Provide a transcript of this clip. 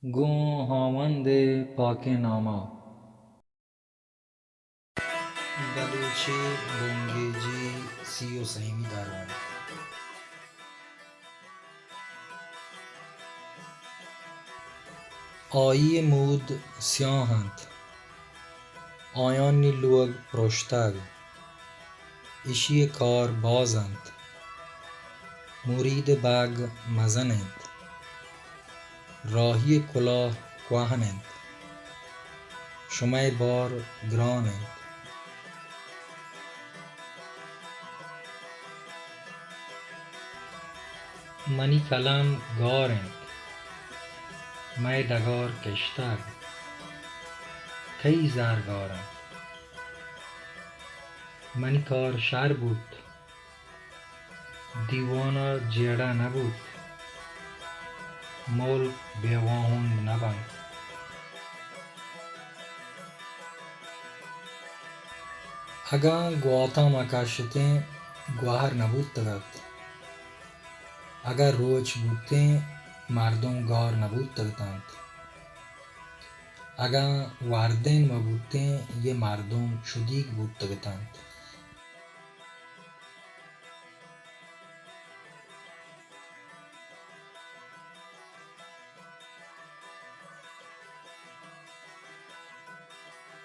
گوں ہاوند ءِ پاکیں نام ءَ۔ بلوچی بنگیجی سی ءُ سیمی درونت۔ آئی ءِ مود سیاہ اَنت، آیانی لوگ پرشتگ۔ ایشی ءِ کار باز اَنت۔ مرید ءِ بگ مزن اِنت۔ راہی ءِ کلاہ کوہن اِنت۔ شمئے بار گران اِنت۔ منی کلم گار اِنت۔ مئے ڈگار کشتگ۔ کئی زر گار اَنت۔ منی کار شر بوت۔ دیوان ءَ جیڑہ نہ بوت۔ ملک بے واہند نہ بنت۔ اگاں گواتاں ما کشتیں، گوہر نہ بوتگ اَت۔ اگاں روچ بوتیں، مردم گار نہ بوتگ اَت اَنت۔ اگاں وردین مہ بوتیں، یہ مردم شدیگ بوتگ اَت اَنت۔